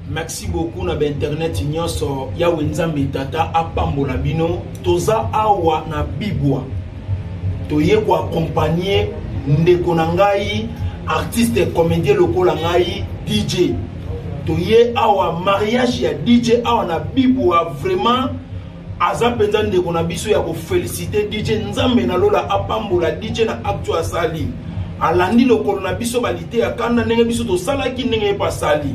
Merci beaucoup na ba internet nyonso. Yawe Nzambe Tata apambola bino. Toza awa na Bibwa, toye ko accompagner ndeko na ngai artiste comédien lokola ngai DJ. Toye awa mariage ya DJ awa na Bibwa. Vraiment aza mpenza ndeko na biso ya koféliciter DJ. Nzambe na lola apambola DJ na acte asali. Alandi lokolo na biso balite ya kanda, ndenge biso tosalaki, ndenge ye mpe asali.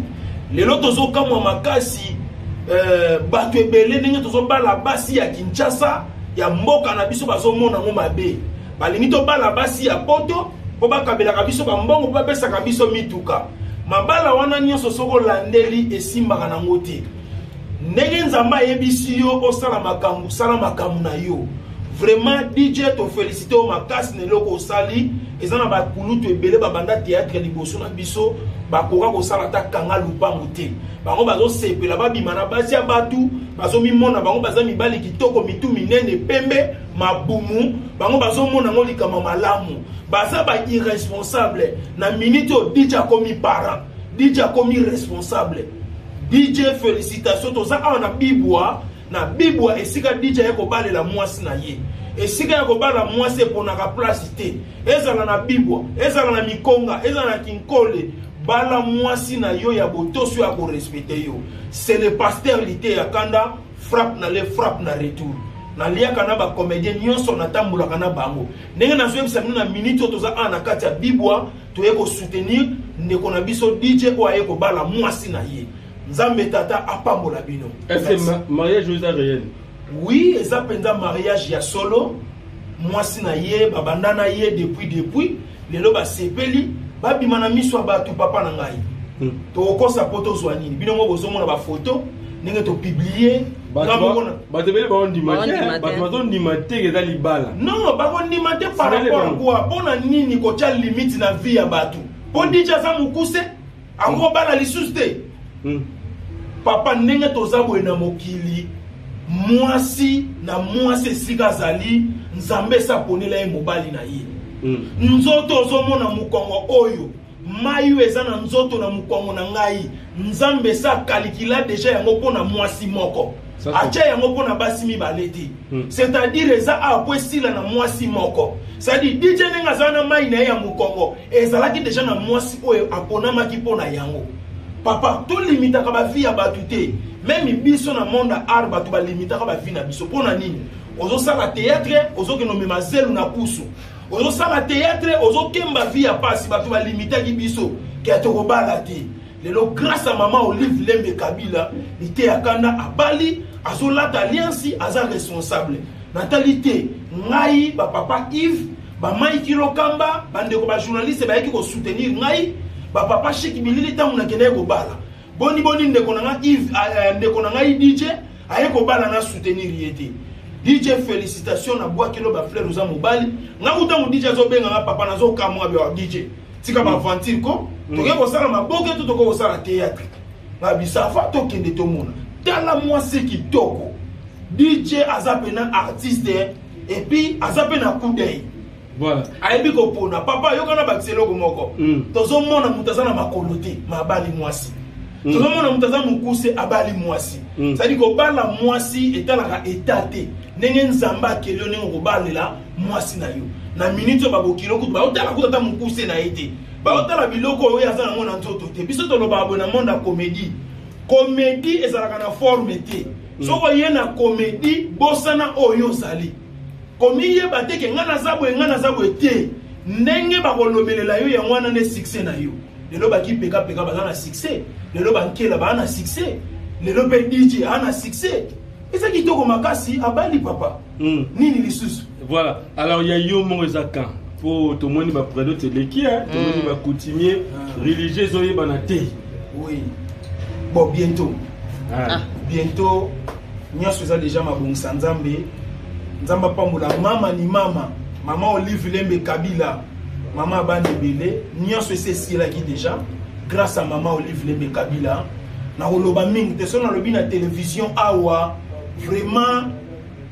Lelo tozokamwa makasi, bato ebele ndenge tozobala basi ya Kinshasa, ya mboka na biso, bazomona yango mabe. Balingi tobala basi ya Poto mpo bakabelaka biso bambongo, mpo bapesaka biso mituka. Mabala wana nyonso, soki olandeli, esimbaka nango te. Ndenge Nzambe ayebisi yo osala makambo, sala makambo na yo. Vraiment DJ, toféliciter yo makasi na eloko osali. Eza na bakulutu ebele babanda théâtre liboso na biso, bakoka kosala ata kanga lupango te. Bango bazosepela babima na basi ya bato, bazomimona bango baza mibali kitoko, mitu minene, pembe, mabumu. Bango bazomona yango likambo malamu. Baza ba irresponsable. Na minute oyo DJ akomi parent, DJ akomi responsable. DJ, félicitation. Toza awa na Bibwa, na Bibwa esika DJ aye kobalela mwasi na ye. Esika ya kobala mwasi eponaka place te. Ezala na Bibwa, ezala na Mikonga, ezala na Kinkole, bala mwasi na yo ya botosi oyo akorespecter yo. C'est le pasteur Lite ya Kanda. Frappe na le frappe na retour. Naliaka na bacomédien nyonso, natambolaka na bango. Ndenge nazoyebisa bino, na minute oyo toza awa na kati ya Bibwa, toye kosoutenir ndeko na biso DJ oyo aye kobala mwasi na ye. Nzambe Tata apambola bino. Est-ce que mariage eza réel? Oui, eza mpenza mariage ya solo. Mwasi na ye babanda na ye depuis. Lelo basepeli, babima na miso ya bato. Papa na ngai, tokokosa mpo tozwa nini? Bino ngo bozomona bafoto ndenge topublier. Bato ebele baondima te, bato bazondima te eza libala. Non, bakondima te par rapport à quoi? Mpo na nini kotya limite na vie ya bato? Mpo DJ aza mokuse, akobala lisusu te? Papa, ndenge toza boye na mokili, mwasi na mwasi esika azali, Nzambe esi aponela ye mobali na ye. Nzoto ozomona, mokongo oyo, mai oyo eza na nzoto na mokongo na ngai, Nzambe esi akalikila déjà yango mpo na mwasi moko. Atia yango mpo na basi mibale te. C'est-à-dire eza awa po esila na mwasi moko. C'est-à-dire DJ ndenge azala na mai na ye ya mokongo, ezalaki déjà na mwasi oyo aponamaki mpo na yango. Papa, tolimitaka bavie ya bato te. Même biso na monde ya art, bato balimitaka bavie na biso. Mpo na nini ozosala théâtre, ozokende omema zelu na pusu, ozosala théâtre, ozokemba vie ya pasi? Bato balimitaki biso ke tokobala te. Lelo, grâce à mama Olive Lembe Kabila, Liteya Kanda abali, azolata alliance, aza responsable. Natali te ngai, bapapa Yves, bamaiki Lokamba, bandeko bajournaliste bayaki kosoutenir ngai, bapapa Shiki Bilili ntango nakendaki kobala. Boni boni ndeko na ngai Yves, ndeko na ngai DJ aye kobala, na soutenir ye te? DJ, félicitation, nabwakelo bafleur. Oza mobali. Nga kutango DJ azobenga nga, papa, nazokamwa bia. DJ, tika baaventure ko. Toke kosala maboke to tokoki kosala théâtre na bisafa, tokende tomona. Tala mwasi kitoko. DJ aza pena artiste et puis aza mpe na coup d'œil. Ayebi kopona. Papa, yoka na bakisa eloko moko. Tozomona moto aza na makolo te, ma abali mwasi. Tozomona moto aza mokuse, abali mwasi. C'est-à-dire kobala mwasi etalaka eta te. Ndenge Nzambe akeli yo, ndenge okobalela mwasi na yo. Na minute oyo babokilo kutu baotala kutu ata mokuse na ye te, baotala biloko oyo aza nango na nzoto te. Biso tolobaka boye na monde ya comédie: comédie ezalaka na forme te. Soki oye na comédie, bosana oyo ozali. Komiyeba te ke ngai naza boye, ngai naza boye te. Ndenge bakolobelela yo, yango wana nde succès na yo. Lelo bakipekapeka baza na succès, lelo bankela baa na succès, lelo mpe DJ aa na succès. Eza kitoko makasi. Abali, papa. Nini lisusu? Voilà. Alors ya yo moko eza quand? Po tomoni baprado eleki, tomoni bacoutumier religieux ezoyebana te. Oui, bon, bientôt. Ah. Bientôt nyonso eza déjà mabongisa. Nzambe, Nzambe apambola mama ni mama, mama Olive Lembe Kabila, mama abana ebele. Nyonso esi esilaki déjà grâce à mama Olive Lembe Kabila. Nakoloba mingi te. So nalobi na télévision awa, vraiment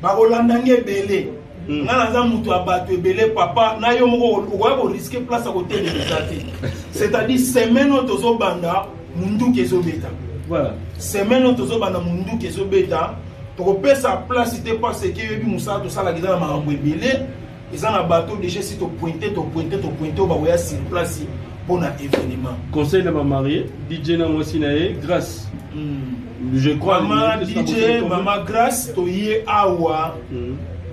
bakolanda nge ebele. Nga naza moto ya bato ebele. Papa, na yo moko okoya korisquer place ya kotelema eza te. C'est-à-dire semaine oyo tozobanda. Munduki ezobeta. Voilà. Semaine oyo tozobanda, munduki ezobeta. Tokopesa place te parce que yoyebi mosala tosalaka eza na makambo ebele, eza na bato déjà si topointe, topointe, topointe oyo bakoya sur place mpona événement. Conseil na bamariés, DJ na mwasi na ye Grâce. Je crois. Mama DJ, mama Grâce, toye awa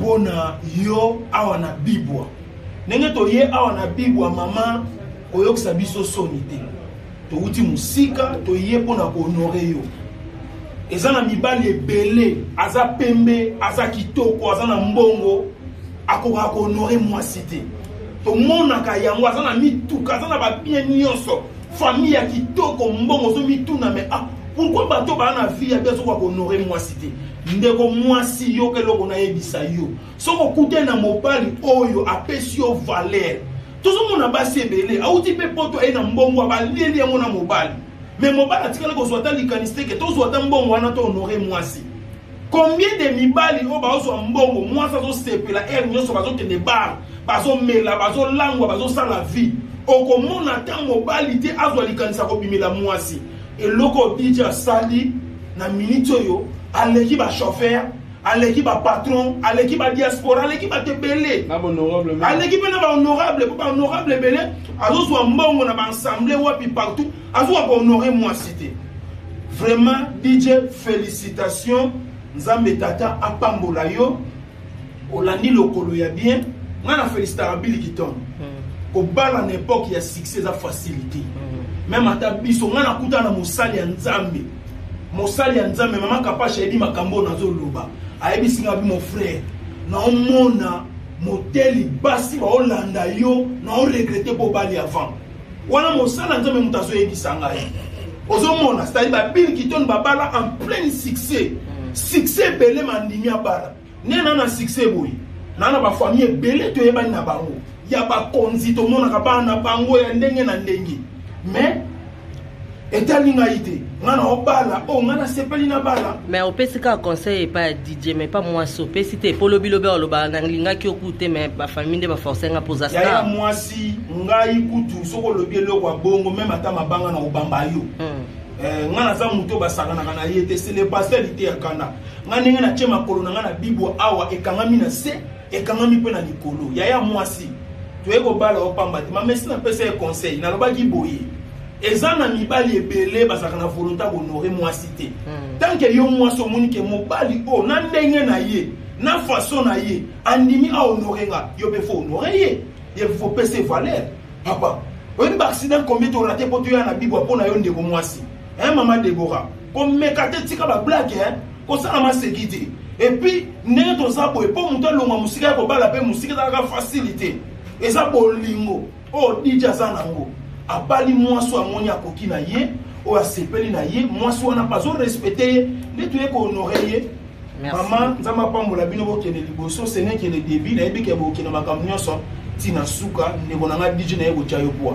mpona yo awa na Bibwa. Ndenge toye awa na Bibwa, mama, koyokisa biso soni te. Touti mosika, toye mpona kohonorer yo. Eza na mibali ebele, aza pembe, aza kitoko, aza na mbongo, akokaka kohonorer mwasi te. Tomonaka yango, aza na mituka, aza na babiens nyonso, famille ya kitoko, mbongo, ozomituna: mais ah, pourquoi bato baa na vie ya bien azokoka kohonorer mwasi te? Ndeko mwasi, yoka eloko nayebisa yo. Soki okutani na mobali oyo apesi yo valeur, tozomona basi ebele awuti mpe poto, aye na mbongo, balieli yango na mobali, mais mobali atikali kozwa ata likanisi te ke tozwa ata mbongo wana to honorer mwasi. Combien de mibali oyo bazozwa mbongo, mwasi azosepela, heure nyonso bazokende bar, bazomela, bazolangwa, bazosala vie? Okomona ata mobali te azwa likanisi ya kobimela mwasi. Eloko oyo DJ asali na miniti oyo, aleki bachauffeur, aleki bapatron, aleki badiaspora, aleki bato ebele. Na honorable. Aleki mpe na bahonorable, mpo bahonorable ebele azozwa mbongo na baassemblée wapi partout, azwaka kohonorer mwasi te. Vraiment DJ, félicitation. Nzambe tata apambola yo. Olandi lokolo ya bien. Ngai na félicitaka Bill Kiton. Kobala na époque ya succès eza facilité. Même ata biso, ngai nakutana na mosali ya Nzambe, mosali ya Nzambe mama Kapashe, ayebi makambo oyo nazoloba. Ayebisi ngai bi: "Mon frère, naomona moteli basi baolanda yo, naoregretter mpo obali avant wana." Mosala Nzambe moto azoyebisa ngai. Ozomona, c'est-à-dire baBill Kiton babala en pleine succès, succès ebele. Mandimi abala nde na succès boye na bafamille ebele toyebani na bango ya bakonzi, tomonaka bana na bango ya ndenge na ndenge. Mais etali ngai te, ngai na obala oyo ngai nasepeli na bala. Mais opesi kaka conseil epai ya DJ, mais pa mwasi opesi te, po lobilobi aloba: "Nalingaki oku te, mais bafamille nde baforce nga mpo oza Yaya star." mwasi, ngai kutu soki olobi eloko ya bongo, même ata mabanga na kobamba yo. Ngai naza moto basakanaka na ye te. C'est le pasteur te ya kanda. Ngai ndenge natie makolo na ngai na Bibwa awa, ekangami na se, ekangami mpe na likolo. Yaya mwasi, toye kobala opamba te. Mamesi, napesa ye conseil, nalobaki boye: eza na mibali ebele bazalaka na volonté ya kohonorer mwasi te. Tant que yo mwasi omoni ke mobali oyo na ndenge na ye, na façon na ye, andimi ahonorer nga, yo mpe faut honorer ye, ye faut pesa valeur. Papa, oyebi baaccident combien torater mpo toya na Bibwa mpo na yo? Ndeko mwasi, hein, mama Debora, komeka te, tika bablagues, hein, kosala maseki te. Et puis ndenge toza boye, mpo moto alongwa mosika ya kobala mpe mosika ezalaka facile te. Eza bolingo oyo DJ aza nango, abali mwasi oyo amoni akoki na ye, oyo asepeli na ye. Mwasi wana mpe azorespecter ye, nde toye kohonorer ye. Mama, Nzambe apambola bino, bokende liboso. Ce n'est que le début. Nayebi ke bokende makambo nyonso ntina suka. Ndeko na nga DJ, naye kotya yo poa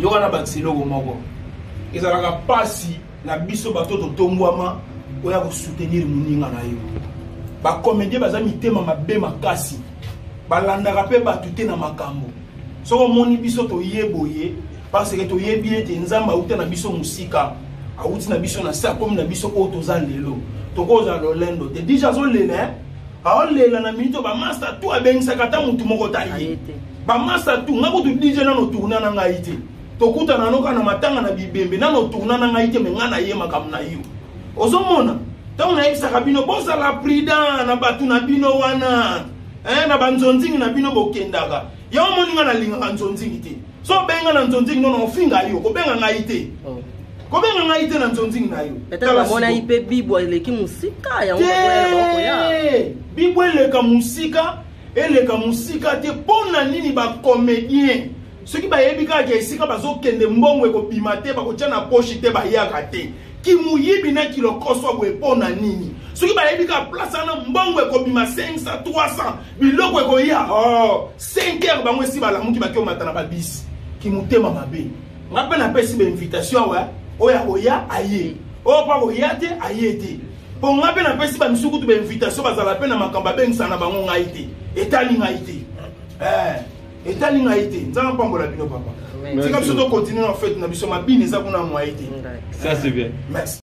yo wana. Bakisa eloko moko ezalaka mpasi na biso bato totombwama, oya kosoutenir moninga na yo. Bacomédien baza mitema mabe makasi, balandaka mpe bato te na makambo. Soki omoni biso toye boye, parce que toyebi ete Nzambe awuta na biso mosika, awuti na biso na se, akomi na biso oyo toza lelo. Tokozala lolendo te. DJ azolela, aolela na minute oyo. Bamaster tu abengisaka ata motu moko ta ye. Bamaster tu, ngai kutu DJ nano tourna na ngai te. Tokutana no kaka na matanga na bibembe, nano tourna na ngai te. Mais ngai naye makambo na yo. Ozomona, ntango nayebisaka bino bozala prudent na bato na bino wana, na banzonzingi na bino bokendaka. Yango omoni ngai nalingaka nzonzingi te. So obenga na nzonzingi nono, ofinga yo, kobenga ngai te. Kobenga ngai te na nzonzingi na yo. Peut-être bamonaki mpe Bibwa eleki mosika, yango. Te, Bibwa eleka mosika, eleka mosika te. Mpo na nini? Bacomédien soki bayebi kaka esika bazokende mbongo ekobima te, bakotya na poche te, bayaka te. Kimuyibi na kilokoso boye, mpo na nini? Soki bayebi kaka place wana mbongo ekobima 500, 300, biloko ekoya, oh, 5 heures bango esi balamuki, baki omata na babisi. Kimutema mabe. Nga mpe napesi bainvitation awa: oyo akoya aye, oyo mpo akoya te aye te. Mpo nga mpe napesi bamisusu kutu bainvitation, bazala mpe na makambo, abengisana na bango ngai te, etali ngai te. Etali ngai te. Nzambe apambola bino, papa. Tika biso tocontinue na fête na biso. Mabini eza kuna, mwaye te. Ça, c'est bien. Merci.